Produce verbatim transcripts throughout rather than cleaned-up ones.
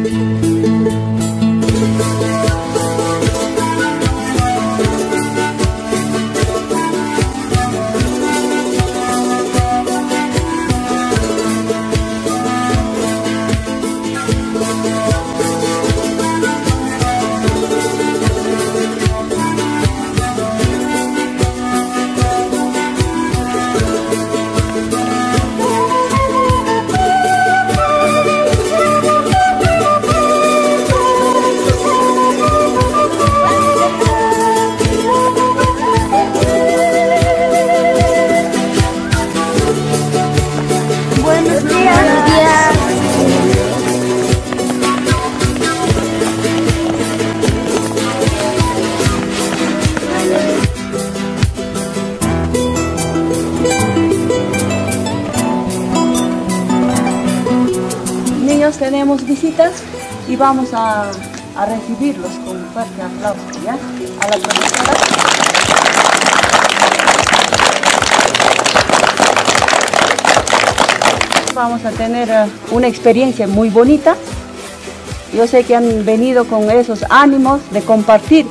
Buenos días. Niños, tenemos visitas y vamos a, a recibirlos con un fuerte aplauso, ¿ya? A la profesora. Vamos a tener, eh, una experiencia muy bonita. Yo sé que han venido con esos ánimos de compartir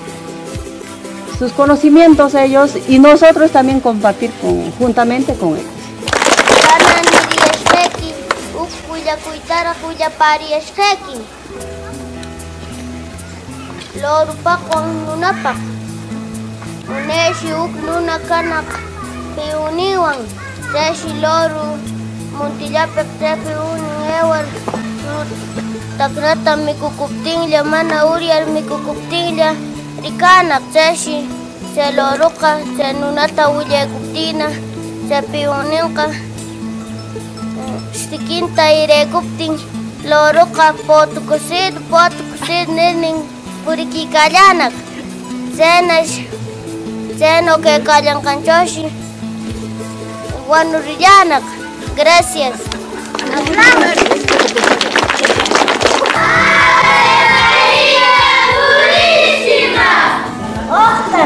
sus conocimientos ellos y nosotros también compartir conjuntamente con ellos. Kanan niriyashqequi, huk willakuytaraq willapariyashqequi. Lorupaq wan nunapaq. Uneshi huk nuna kanaq piuninwan, tseshi loru montillapeq tse piunin ewar, tacrata mikukuptinlla, mana uryar mikukuptinlla rikanaq, tseshi tse loruqa tse nunata willecuptinna, tse piuninqa sikinta irecuptin, loruqa potucusid, potucusid nirnin puriquicallanaq. Tsenash, tseno quecallanqanchoshi wanurillanaq. Gracias. Oqta,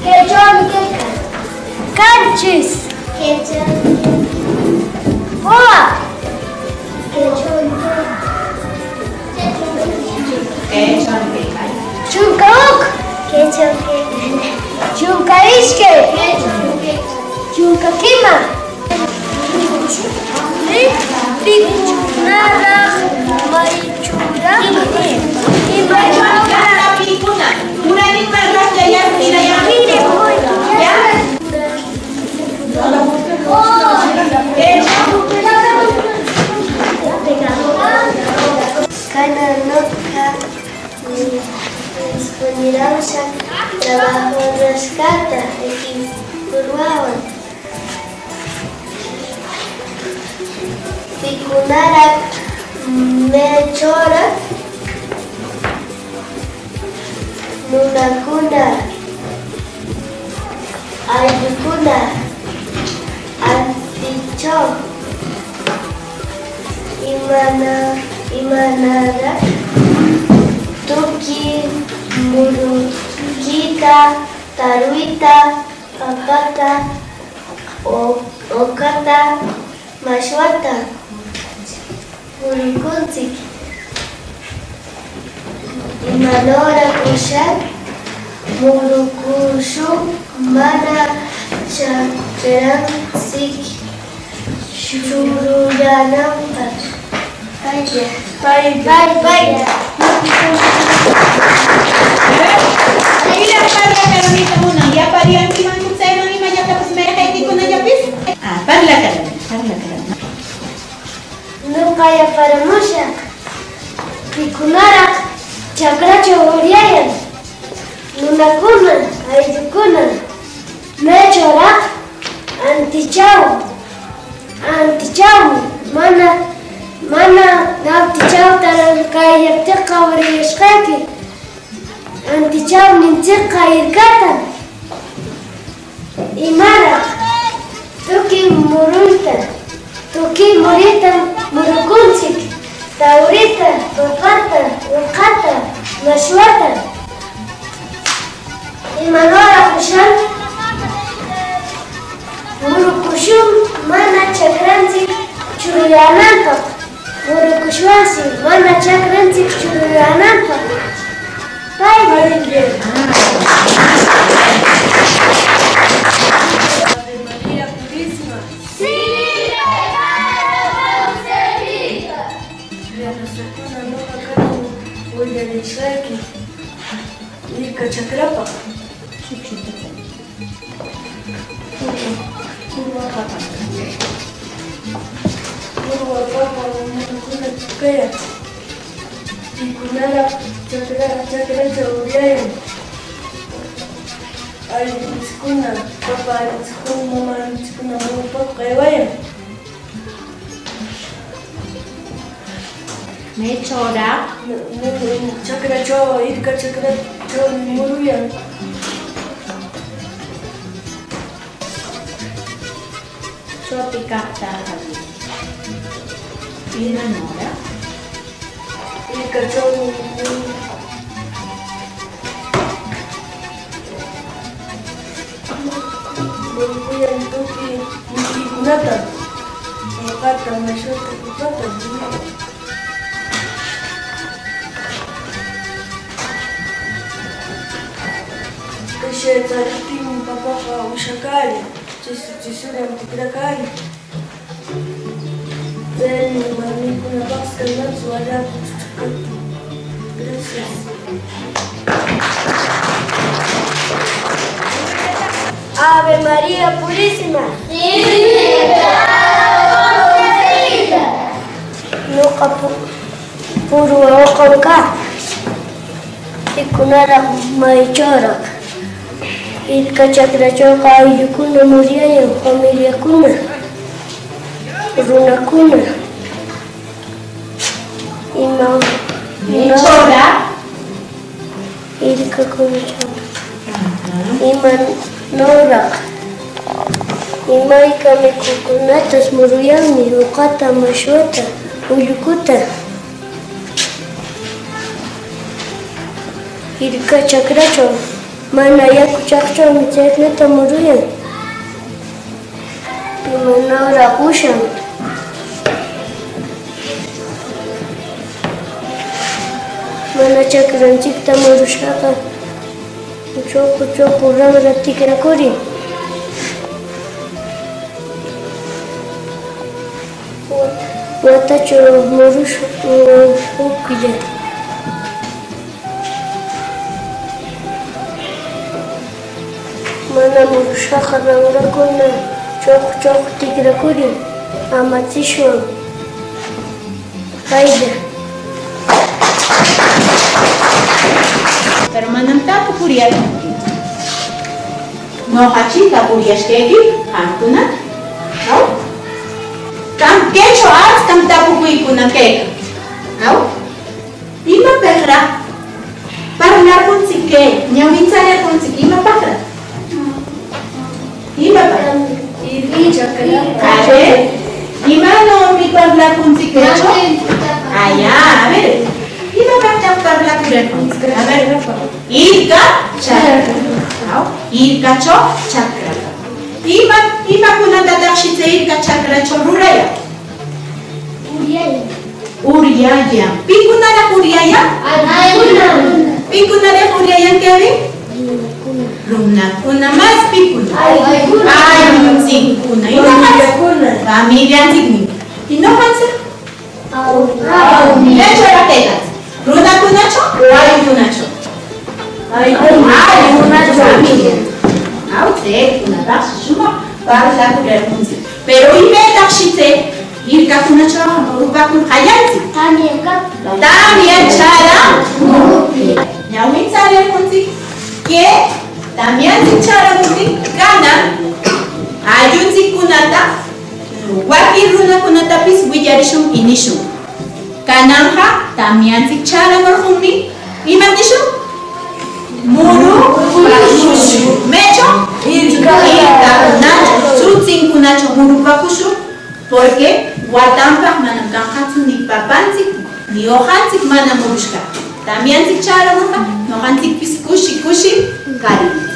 quechonqeqa. Qanchis. Quechonqeqa. Puwa. Quechonqeqa. Chunka huk. Quechonqeqa. Chunka ishkay. Quechonqeqa. Chunka quima. Pikunaraq, maychuraq, imaraq. Kanan noqa, mm, respondirashaq trabajo rurashqata equipo ruwawan. Pikunaraq, mechoraq, nunakuna, ayllukuna, antichaw, imana, imanaraq tuki murukita, tarwita, papata, o-, okata, mashwata murukuntsik. Imanoraq ushan murukushun mana chakrantsik churuyänanpaq. Pay, pay, pay. Mira, parla karunita munan. Yapariyankimanku tsayman imallatapis meqequikunallapis? Ah, parla karuni, parla karuni. Noqa yaparamushaq. Pikunaraq chakrachaw uryayan? Nunakuna, ayllukuna. Mechoraq? Antichaw. Antichawmi. Mana, mana antichawta rurarqayaptiqa uriyashqequi. Antichawnintsicqa irkatan. Imaraq? Tuki muruyta. Tuki muruyta murukuntsik. Tarwita, papata, okata, mashwata. Imanoraq ushan? Murukushun mana chakrantsik churuyänanpaq. Murukushwansi mana chakrantsik Ave María Purísima. Sí, pecado concebida. Hermanasakuna, noqa kaqmi willarishqayki Irka chakrapaq. Purwa papa, purwa papa, mamakuna kayan. Pikunaraq chakra, chakrachaw uryayan? Allintsikkuna, papa allintsikkuna, mama allintsikkuna murupaq aywayan. ¿Mechoraq? Chakrachaw, Irka chakrachaw muruyan. Chopi kaqta qali. ¿Imanoraq? Irkachawmi muruyan tukuy mikikunata, uqata, mashwata, llapata. Qeshyayariptinmi papaqa ushakäraq, chisu chisuran tikrakärin. Tsemi warmikunapaqqa kanatsu, waraqa chuchukaqta. Gracias. Ave María Purísima. Noqa pu-, purwa oqam kaq. Pikunaraq, maychoraq? Irka chakrachawqa ayllukunam uryayan, familiakuna, runakuna. Ima, ¿mechoraq? Irkakunachaw. ¿Imanoraq? Imayka mikuqkunatas muruyanmi, uqata, mashwata, ullukuta. Irka chakrachaw mana yaku chaqchaqmi, tsaykunata muruyan. ¿Imanoraq ushan? Mana chakranchikta murushqaqa, chuqu chuqu ranra tikrakurin. Watacho murushun huklla. Mana murushqa ranrakuna choq choq tikrakurin, amatsishwan. Qaylla. Pero manam tapukuriyarqunki. Noqachik tapuriyashqayki qamkunata. ¿Au? Qam, quecho atscam tapukuykuna queca. ¿Au? ¿Imapaqraq parlarquntsik que? Ñawintsarerquntsik, ¿imapaqraq? ¿Imapaq? A ver, ¿imanomi parlarquntsik quecho? Ah, ya, a ver. ¿Imapaqtaq parlakurerquntsik? A ver. Irka chakra. ¿Au? Irkacho chakrapa. ¿Ima, imakunatataqshi tse irka chakracho rurayan? Uryayan. Uryayan. ¿Pikunaraq uryayan? Aykuna. ¿Pikunaraq uryayan quevi? Runakuna. ¿Más pikuna? Aykuna. Aylluntsikuna. ¿Y noqantsik? Familiantsik. ¿Y noqantsik? ¿Mechoraq quecantsik? ¿Runakunacho o ayllukunacho? Ayllukunacho. Familia. ¿Au? Tsekunataqshi shumaq parlakurerquntsik. Pero ¿imetaqshi tse irkakunachoqa murupakur qallantsik? Tamya charamuptin. Ñawintsarerquntsik que tamyantsik charamuptin, kanan aylluntsikunata, wakin runakunatapis willarishun y nishun. Kananqa tamyantsik charamurqunmi, ¿ima nishun? Murupakushun. ¿Mecho? Irkakunacho, tsutsinkunacho murupakushun, porque watanpaq manam kanqatsu ni papantsik ni oqantsik mana murushqa. Tamyantsik charamurqa, noqantsik kushi kushi karin.